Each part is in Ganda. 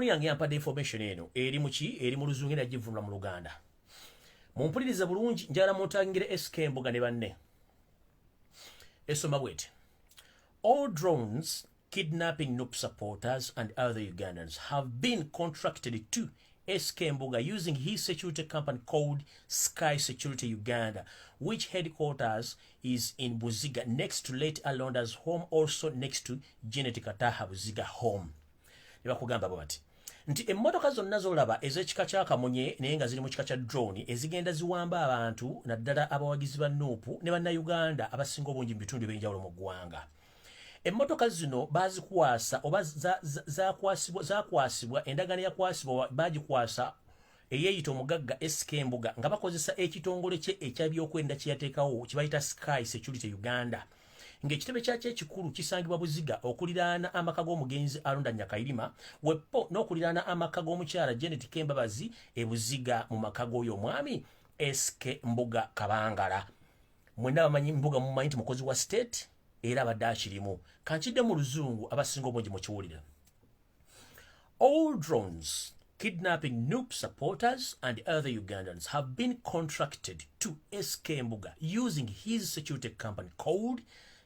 Kampuni yange yampadde information eno, eri muki? Eri mu Luzungu, nagivunula mu Luganda. Mumpulirize bulungi, njagala muntangire SK Mbuga ne banne. Esoma bweti: "All drones kidnapping NUP supporters and other Ugandans have been contracted to SK Mbuga using his security company called Sky Security Uganda, which headquarters is in Buziga, next to late Alonda's home, also next to Janet Kataha Buziga home." Ne bakugamba bwe bati nti emmotoka zonna z'olaba ez'ekika kya kamunye, naye nga ziri mu kika kya drone, ezigenda ziwamba abantu, naddala abawagizi ba NUP ne Bannayuganda abasinga obungi mu bitundu ebyenjawulo mu ggwanga, emmotoka zino bazikwasa oba zakwasibwa, endagaano yakwasibwa, bagikwasa eyeeyita omugagga SK Mbuga nga bakozesa ekitongole kye ekyabyokwenda kye yateekawo kye bayita Sky Security Uganda, ng'ekitebe kyakyo ekikulu kisangibwa Buziga, okuliraana amaka g'omugenzi Alonda Nyakayirima wepo n'okuliraana amaka g'omukyala Janet Kembabazi e Buziga, mu maka g'oyo omwami SK Mbuga Kabangala. Mwenna bamanyi Mbuga, mumanyi nti mukozi wa state era abadde akirimu. Kankidde mu Luzungu, abasinga obungi mukiwulira. "All drones kidnapping NUP supporters and other Ugandans have been contracted to SK Mbuga using his security company called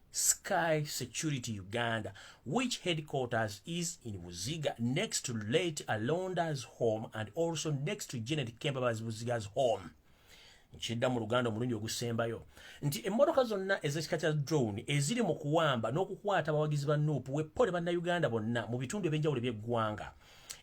Sky Security Uganda, which headquarters is in Buziga, next to late Alonda's home and also next to Janet Kembabazi Buziga's home." Nkidda mu Luganda omulundi ogusembayo nti emmotoka zonna ez'ekika kya drone eziri mu kuwamba n'okukwata abawagizi ba NUP weppole Bannayuganda bonna mu bitundu ebyenjawulo eby'eggwanga,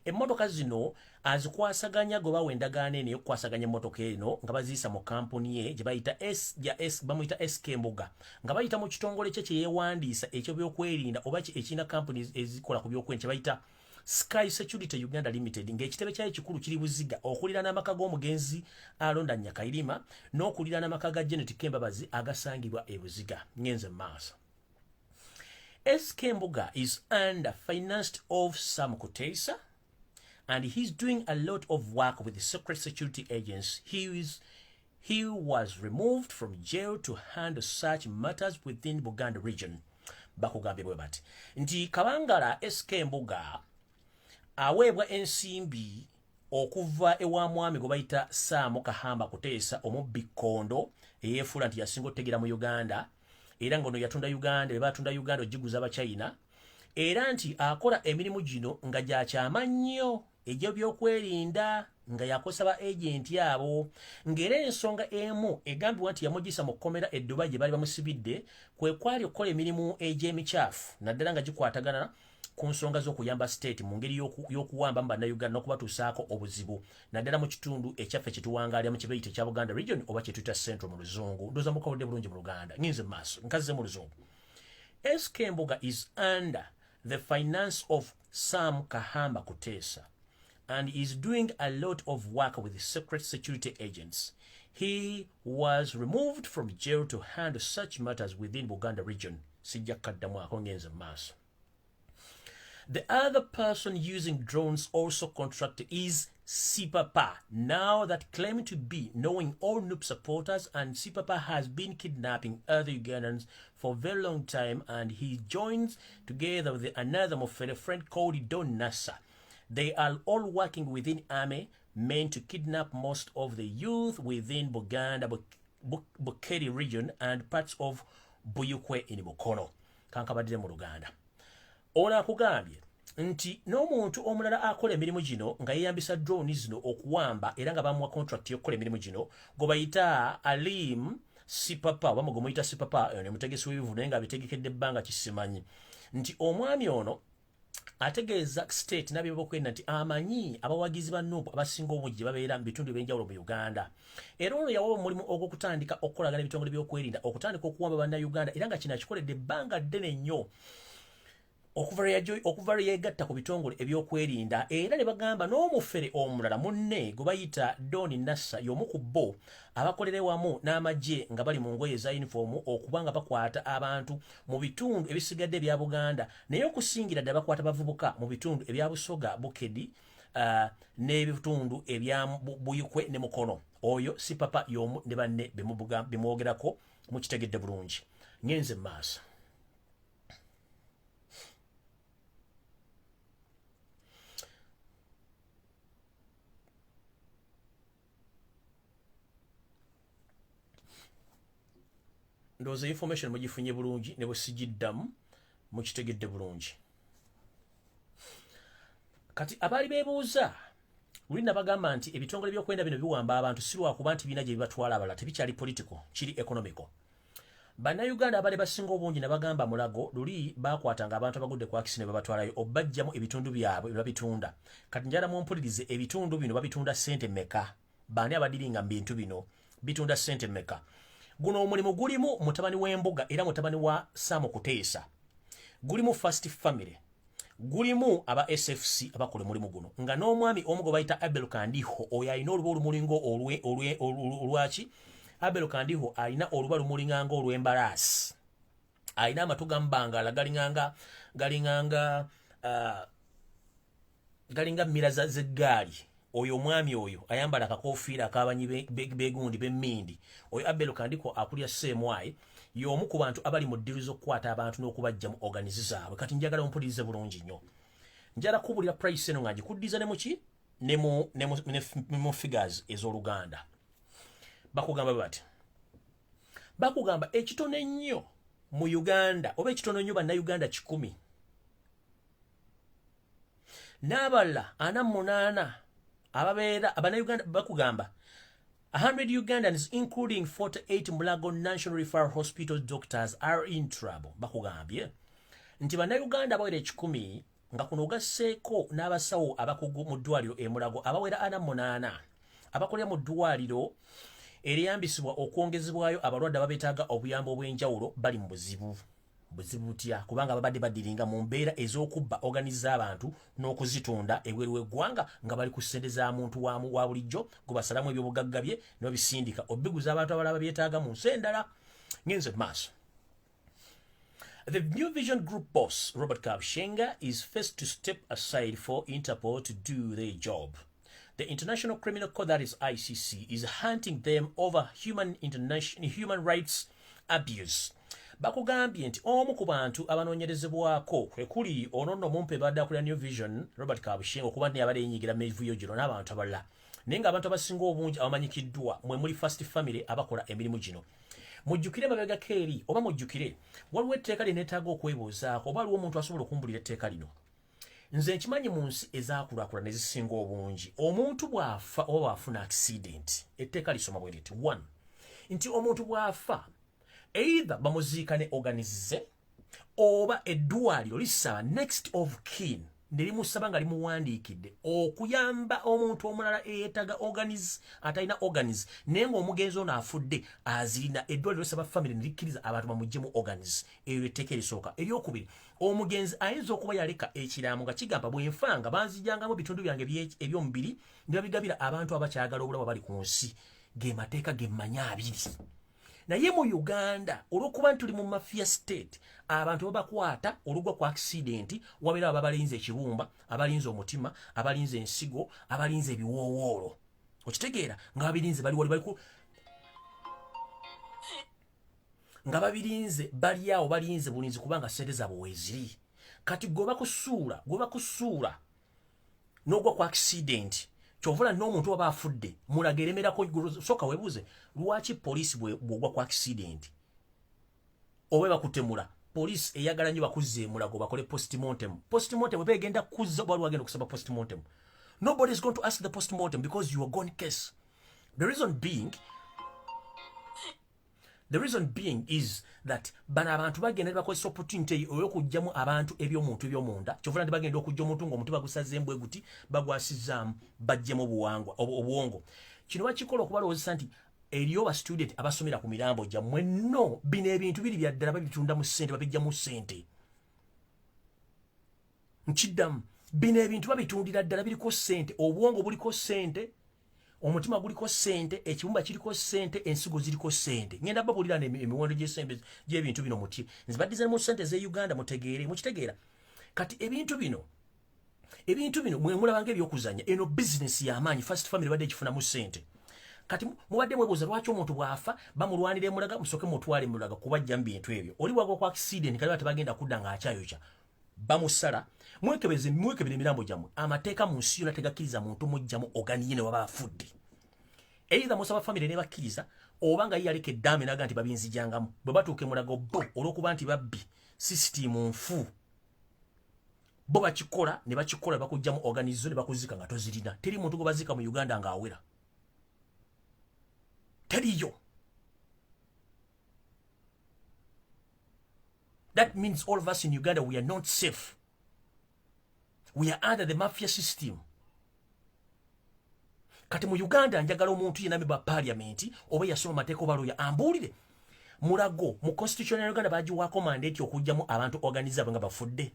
emmotoka zino azikwasaganya gwe bawa endagaano eno ey'okukwasaganya emmotoka eno nga baziyisa mu kampuni ye gye bayita S ya S, bamuyita SK Mbuga, nga bayita mu kitongole kye kye yeewandiisa eky'ebyokwerinda oba ekirina kampuni ezikola ku byokwerinda kye bayita Sky Security Uganda Limited, ng'ekitebe kyayo ekikulu kiri Buziga, okuliraana amaka g'omugenzi Alonda Nyakayirima n'okuliraana amaka ga Janet Kembabazi agasangibwa e Buziga. Ngenze mu maaso. "SK Mbuga is under financed of Sam Kutesa and he's doing a lot of work with the secret security agents. He was removed from jail to handle such matters within Buganda region." Bakugambye bwe bati nti Kabangala SK Mbuga aweebwa ensimbi okuva ewa mwami gwe bayita Saamu Kahamba Kuteesa, omubbi kkondo eyeefuula nti yasinga otutegeera mu Uganda, era ng'ono yatunda Uganda, bwe batunda Uganda ogiguza Abachina, era nti akola emirimu gino nga gyakyama nnyo egy'ebyokwerinda, nga yakozesa ba agent abo, ng'era ensonga emu egambibwa nti yamugisa mu kkomera e Dubai gye baali bamusibidde kwe kwali okukola emirimu egy'emikyafu, naddala nga gikwatagana ku nsonga z'okuyamba state mu ngeri y'okuwambamu Bannayuganda n'okubatuusaako obuzibu, naddala mu kitundu ekyaffe kye tuwangaaliramu kye bayita ekya Buganda region oba kye tuyita Central mu Luzungu. Ndowooza mukawulidde bulungi mu Luganda. Nginze mu maaso, nkazze mu Luzungu. "SK Mbuga is under the finance of Sam Kahamba Kutesa and is doing a lot of work with the secret security agents. He was removed from jail to handle such matters within Buganda region." Sijja kaddamu ako, ngenze mu maaso. "The other person using drones also contracted is Sipapa, now that claim to be knowing all NUP supporters, and Sipapa has been kidnapping other Ugandans for a very long time, and he joins together with another Mufere friend called Don Nassa. They are all working within army meant to kidnap most of the youth within Buganda, Bukedi region and parts of Buyukwe in Mukono." Kankabaddire mu Luganda. Ono akugambye nti n'omuntu omulala akola emirimu gino nga yeeyambisa drone zino okuwamba, era nga bamuwa contract y'okukola emirimu gino, gwe bayita Alim Sipapa oba gwe muyita Sipapa, ono mutegesi w'ebivu naye nga abitegekedde ebbanga kisimanyi, nti omwami ono ategeeza state n'abyokwerinda nti amanyi abawagizi ba NUP abasinga obungi gye babeera mu bitundu ebyenjawulo mu Uganda, era ono yawa omulimu ogw'okutandika okukolagana ebitongole by'okwerinda okutandika okuwamba Bannayuganda, era nga kino akikoledde ebbanga ddene nnyo okuva lwe yeegatta ku bitongole ebyokwerinda. Era ne bagamba n'omufere omulala munne gwe bayita Don Nassa y'omu ku bo abakolera wamu n'amagye nga bali mu ngoye eza yunifoomu okuba nga bakwata abantu mu bitundu ebisigadde ebya Buganda, naye okusingira ddala bakwata bavubuka mu bitundu ebya Busoga, Bukedi, n'ebitundu ebya Buyikwe ne Mukono. Oyo si Papa y'omu ne banne bemwogerako, mukitegedde bulungi. Ngenze mu maaso. Ndowooza information mugifunye bulungi, ne bwe sigiddamu mukitegedde bulungi. Kati abaali beebuuza luli, nabagamba nti ebitongole by'okwenda bino biwamba abantu si lwakuba nti birina gye bibatwala abalala, tebikyali political, kiri economical. Bannayuganda abali basinga obungi nabagamba Mulago luli bakwatanga abantu abagudde ku accident ne babatwalayo obajjamu ebitundu byabwe bye babitunda. Kati njala mumpulirize, ebitundu bino babitunda ssente mmeka? Baani abadiringa mu bintu bino? Bitunda ssente mmeka? Guno omulimu gulimu mutabani w'embuga era mutabani wa Sam Kuteesa, gulimu First Family, gulimu aba SFC abakola omulimu guno, nga n'omwami omu gwe bayita Abel Kandiho. Oyo alina oluba olumulinga olwaki? Abel Kandiho alina oluba lumulinganga olw'embalaasi, alina amatu gambangala galinganga galinga mira z'eggaali. Oyo omwami oyo ayambala akakofiira akabanyi begundi b'emmindi, oyo Abel Kandiho akulya CMI, y'omu ku bantu abali mu deal z'okukwata abantu n'okubajja mu organs zaabwe. Kati njagala ompulirize bulungi nnyo, njala kubulira price eno nga ngikuddiza ne muki ne mu figures ez'Oluganda. Bakugamba bati, bakugamba ekitono ennyo mu Uganda, oba ekitono ennyo Bannayuganda 100 n'abalala 48 ababeera Abannayuganda. Bakugamba 100 Ugandans, including 48 Mulago National Referral Hospital doctors, are in trouble. Bakugambye nti Bannayuganda abawera 100, nga kuno ogasseeko n'abasawo abakugu mu ddwaliro e Mulago abawera 48 abakolera mu ddwaliro eriyambisibwa okwongezebwayo abalwadde ababeetaaga obuyambi obw'enjawulo, bali mu buzibu. Buzibu butya? Kubanga babadde badiringa mu mbeera ez'okubba organs z'abantu n'okuzitunda ebweru w'eggwanga, nga bali ku ssente za muntu wa bulijjo gwe basalamu ebyobugagga bye ne babisindika obiguza abantu abalala babyetaaga mu nsi endala. Ngenze mu maaso. The New Vision Group boss, Robert Kabushenga, is first to step aside for Interpol to do their job. The International Criminal Court, that is ICC, is hunting them over human rights abuse. Bakugambye nti omu ku bantu abanoonyerezebwako kwe kuli ono nno mumpe badde akulira New Vision, Robert Kabushenga, okuba nti yabadde yenyigira mivuyo gino n'abantu abalala, naye ng'abantu abasinga obungi abamanyikiddwa mwe muli First Family abakola emirimu gino. Mujjukire mabegako eri, oba mujjukire waliwo etteeka lye neetaaga okwebuuzaako, oba waliwo omuntu asobola okumbulira etteeka lino. Nze nkimanyi mu nsi ezaakulaakulana ezisinga obungi, omuntu bw'afa oba bw'afuna accident, etteeka lisoma bwe riti: one, nti omuntu bw'afa either bamuziika ne organs ze, oba eddwaliro lisaba next of kin ne limusaba nga limuwandiikidde okuyamba omuntu omulala eyeetaaga organs, atalina organs, naye ng'omugenzi ono afudde azirina. Eddwaliro lisaba family ne likkiriza abantu bamuggyemu organs. Eryo etteeka erisooka. Eryokubiri, omugenzi ayinza okuba yaleka ekiraamo nga kigamba, bwenfanga banzijangamu bitundu byange ebyomubiri ne babigabira abantu abakyagala obulamu abali ku nsi. Ge mateeka gemmanyi abiri. Naye mu Uganda, olwokuba nti tuli mu mafia state, abantu babakwata olugwa ku accident, wabeera ababalinze ekibumba, abalinze omutima, abalinze ensigo, abalinze ebiwoowoolo. Okitegeera? Nga babirinze bali wali baliku, nga babirinze bali awo, balinze bulinzi kubanga sente zaabwe weeziri. Kati gwe bakusuula n'ogwa ku accident, kyovula n'omuntu waba afudde Mulago eremerako. Soka weebuuze lwaki poliisi bw'ogwa ku accident oba bakutemula, poliisi eyagala nnyo bakuzza emulago bakole postmortem. Postmortem eba egenda kuzza oba wagenda okusaba postmortem? Nobody is going to ask the postmortem because you are gone case. The reason being is that bano abantu bagenda ne bakozesa opportunity eyo ey'okuggyamu abantu ebyomuntu ebyomunda. Kyovula nti bagenda okujja omuntu ng'omuti bagusaze embwe guti bagwasizaamu baggyemu obuwangwa obwongo. Kino bakikola okubalowoozesa nti eriyo ba student abasomera ku mirambo gyammwe. Nno bino ebintu biri bya ddala, babitunda mu ssente, babijjamu ssente. Nkiddamu, bino ebintu babitundira ddala, biriko ssente. Obwongo buliko ssente, omutima guliko ssente, ekibumba kiriko ssente, ensigo ziriko ssente. Ngenda babulira emiwendo gy'esembe gy'ebintu bino muti nzibaddiza mu ssente z'e Uganda, mutegeere. Mukitegeera? Kati ebintu bino mwe mulabanga ebyokuzanya, eno bizinesi y'amaanyi. First Family badde ekifunamu ssente. Kati mubadde mwebuuza lwaki omuntu bw'afa bamulwanira emulaga, musooke mutwale emulaga kubajja mu bintu ebyo. Oli bwagwa ku accident, kali tebagenda kudda ng'akyayokya, bamusala. Mwekebeze, mwekebere emirambo gyammwe. Amateeka mu nsi yonna tegakkiriza muntu mugjamu organ ye ne waba afudde. Either musaba family ne bakkiriza oba nga yaleka eddaame naga nti babinzijangamu. Bwe batuuka Mulago bo olw'okuba nti babbi, system nfu, bo bakikola ne bakikola, bakugjamu organs ne bakuzika nga tozirina. Teri muntu gwe bazika mu Uganda ng'awera, teriyo. That means all of us in Uganda, we are not safe. We are under the mafia system. Kati mu Uganda njagala omuntu yenna member parliament oba yasoma mateeka oba lawyer ambuulire, Mulago mu constitution ya Uganda bagiwaako mandate okugyamu abantu organs zaabwe nga bafudde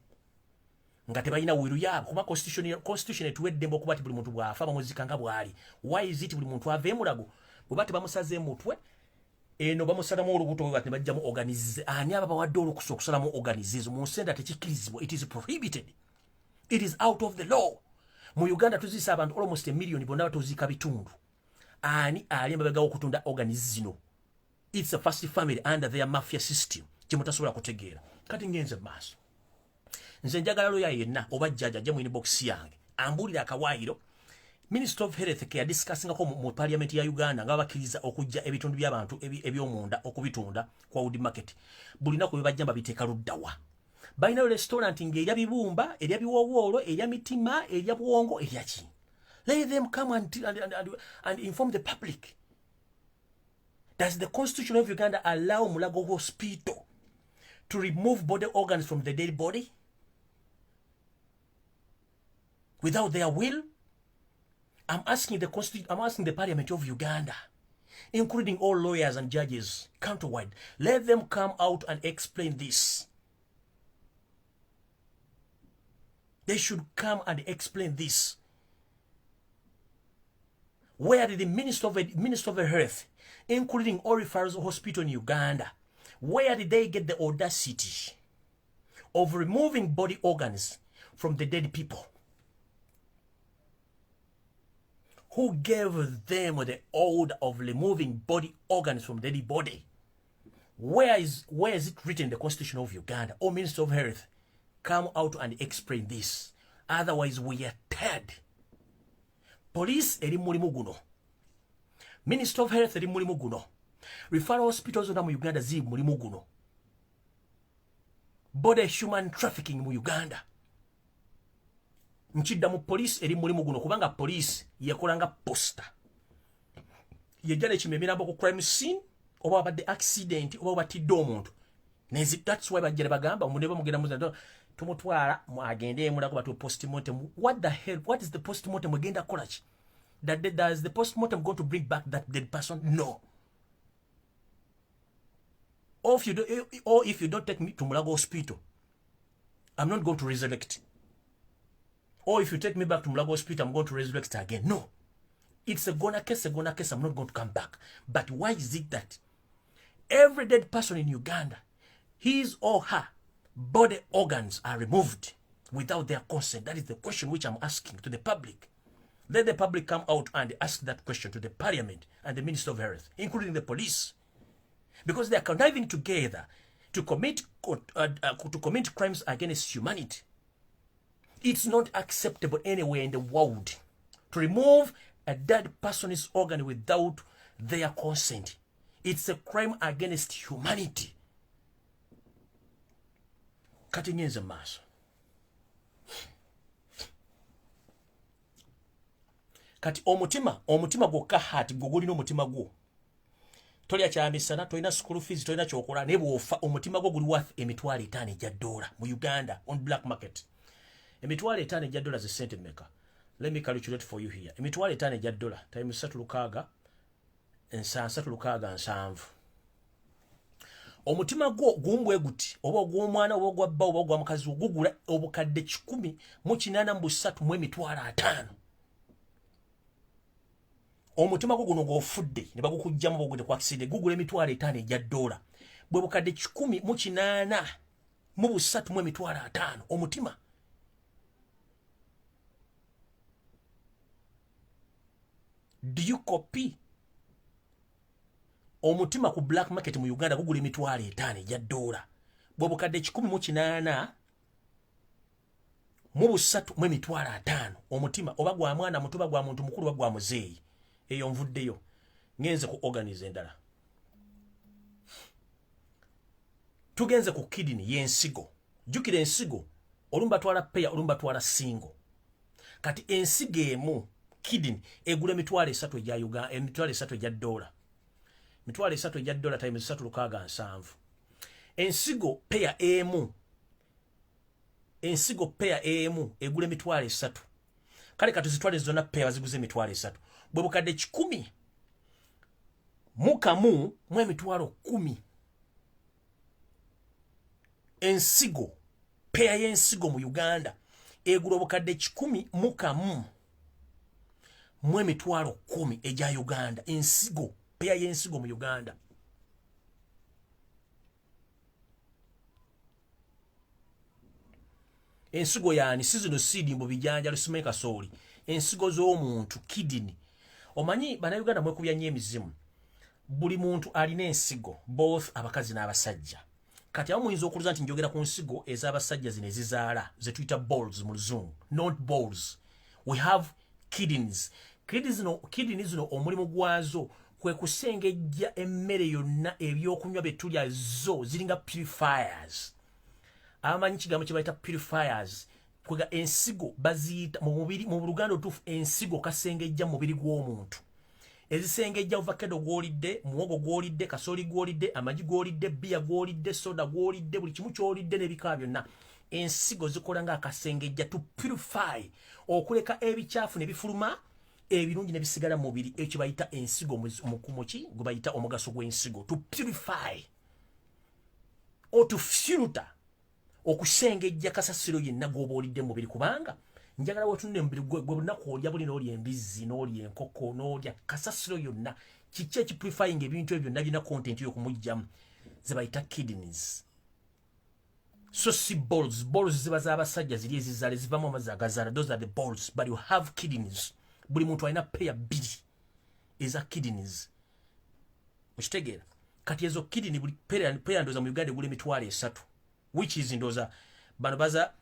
nga tebalina will yaabwe? Kuba constitution etuwa eddembe okuba ti buli muntu bw'afa bamuzika nga bw'ali. Why is it buli muntu ava Emulago bwe ba tebamusaze emutwe eno bamusalamu olubuto bwe bati ne bajjamu organs? Ani aba bawadde olukusa okusalamu organs ezo? Mu nsi endala tekikkirizibwa. It is prohibited, it is out of the law. Mu Uganda tuziisa abantu almost 1 million, bonna batuziika bitundu. Ani ali emabega okutunda organs zino? It's a first family under their mafia system kyemutasobola kutegeera. Kati ngenze maaso. Nze njagala lawyer yenna oba jjajja ajja mu inbox yange ambuulire akawaayiro Minister of Health ke yadiscussingako mu parliament ya Uganda nga bakkiriza okujja ebitundu by'abantu ebyomunda okubitunda kwa wood market. Bulinaku bwe bajja babiteeka luddawa? Balinayo restaurant ng'erya bibumba, erya biwowoolo, erya mitima, erya bwongo, erya ki? Let them come and inform the public. Does the constitution of Uganda allow Mulago Hospital to remove body organs from the dead body without their will? I'm asking the Parliament of Uganda, including all lawyers and judges countrywide, let them come out and explain this. They should come and explain this. Where did the Minister of Health, including all referral hospital in Uganda, where did they get the audacity of removing body organs from the dead people? Who gave them the order of removing body organs from dead body? Where is it written in the Constitution of Uganda? Or Minister of Health, come out and explain this. Otherwise, we are tired. Police eri mulimu guno. Minister of Health eri mulimu guno. Referral hospitals zonna mu Uganda ziri mulimu guno. Body human trafficking mu Uganda. Nkidda mu police eri mulimu guno, kubanga police yekolanga poster. Yejja nekima emirambo ku crime scene oba wabadde accident oba batidde omuntu. That's why bajja ne bagamba omuntu bamugenda muza tumutwala agende Emulago batu postmortem. What the hell? What is the postmortem egenda kukola ki? That does the postmortem going to bring back that dead person? No. Or if you don't take me to Mulago Hospital, I'm not going to resurrect. Or if you take me back to Mulago Hospital, I'm going to resurrect again. No. It's a gonna case, a gonna case. I'm not going to come back. But why is it that every dead person in Uganda, his or her body organs are removed without their consent? That is the question which I'm asking to the public. Let the public come out and ask that question to the parliament and the Minister of Health, including the police. Because they are conniving together to commit crimes against humanity. It's not acceptable anywhere in the world to remove a dead person's organ without their consent. It's a crime against humanity. Kati ngenze maaso. Kati omutima gwokka, heart gwe gulina omutima gwo, tolya kyamisana, tolina school fees, tolina kyokola, naye bw'ofa omutima gwo guli worth 500,000 egya dola mu Uganda on black market. 500,000 egya dola ze sente mmeka? Let me calculate for you here. 500,000 egya dola times 3 6 3 6 7. Omutima gwo gumbwe guti, oba ogw'omwana oba ogwa bba oba ogwa mukazi wo, gugula 183,500,000. Omutima gwo guno gw'ofudde ne bagukugjamu bogudde ku accident gugula 50,000 egya dola, bwe 183,500,000 omutima. Do you copy? Omutima ku black market mu Uganda gugula 50,000 egya dola, bwe 183,500,000 omutima, oba gwa mwana muto oba gwa muntu mukulu oba gwa muzeeyi. Eyo nvuddeyo. Ngenze ku organs endala. Tugenze ku kidney, y'ensigo. Jjukira ensigo olumu batwala pair, olumu batwala single. Kati ensigo emu, kidney, egula 300,000 egya Uganda, 300,000 egya dola. 300,000 egya dola times 3, 670. Ensigo pair emu, ensigo pair emu egula 300,000. Kale katuzitwale zonna pair baziguze 300,000, bwe bukadde 110,000. Ensigo, pair y'ensigo mu Uganda egula obukadde 110,000 egya Uganda. Ensigo, pair y'ensigo mu Uganda. Ensigo yani si zino seed mbu bijanjalo, simanyi kasooli. Ensigo z'omuntu, kidney. Omanyi Bannayuganda mwekubya nnyo emizimu. Buli muntu alina ensigo, both abakazi n'abasajja. Kati awo muyinza okuluza nti njogera ku nsigo ez'abasajja, zino ezizaala ze tuyita balls mu Luzungu. Not balls, we have kidneys. Kidney zino, kidney zino omulimu gwazo kwe kusengejja emmere yonna, ebyokunywa bye tulya. Zo ziringa purifiers. Abamanyi kigambo kye bayita purifiers, kwega ensigo baziyita mu mubiri, mu Luganda olutuufu, ensigo kasengejja mu mubiri gw'omuntu, ezisengejja ovakado gw'olidde, muwogo gw'olidde, kasooli gw'olidde, amagi gw'olidde, bbiya gw'olidde, soda gw'olidde, buli kimu ky'olidde n'ebika byonna. Ensigo zikola ng'akasengejja, to purify, okuleka ebikyafu ne bifuluma, ebirungi ne bisigala mu mubiri. Ekyo bayita ensigo muki gwe bayita omugaso gw'ensigo, to purify or to filter, okusengejja kasasiro yenna gw'oba olidde mu mubiri. Kubanga njagala wetunde mubiri gwe lunaku olya buli, n'olya embizzi, n'olya enkoko, n'olya kasasiro yonna, kiki ekipurifying ebintu ebyo byonna birina content y'okumugjamu? Ze bayita kidneys, so si balls. Balls ziba z'abasajja, ziri ezizaala, ezivamu amazzi agazaala. Those are the balls, but you have kidneys. Buli muntu alina pair bbiri eza kidneys, okitegeera? Kati ezo kidney, buli pair ndooza mu Uganda egula 300,000, which is ndooza bano baza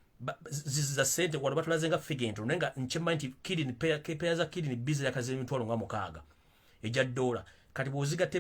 za sente wano batulaze nga figure entono, naye nga nkyemmanyi nti kidney pair za kidney bizi yakaze 60,000 egya dola. Kati bw'ozigatta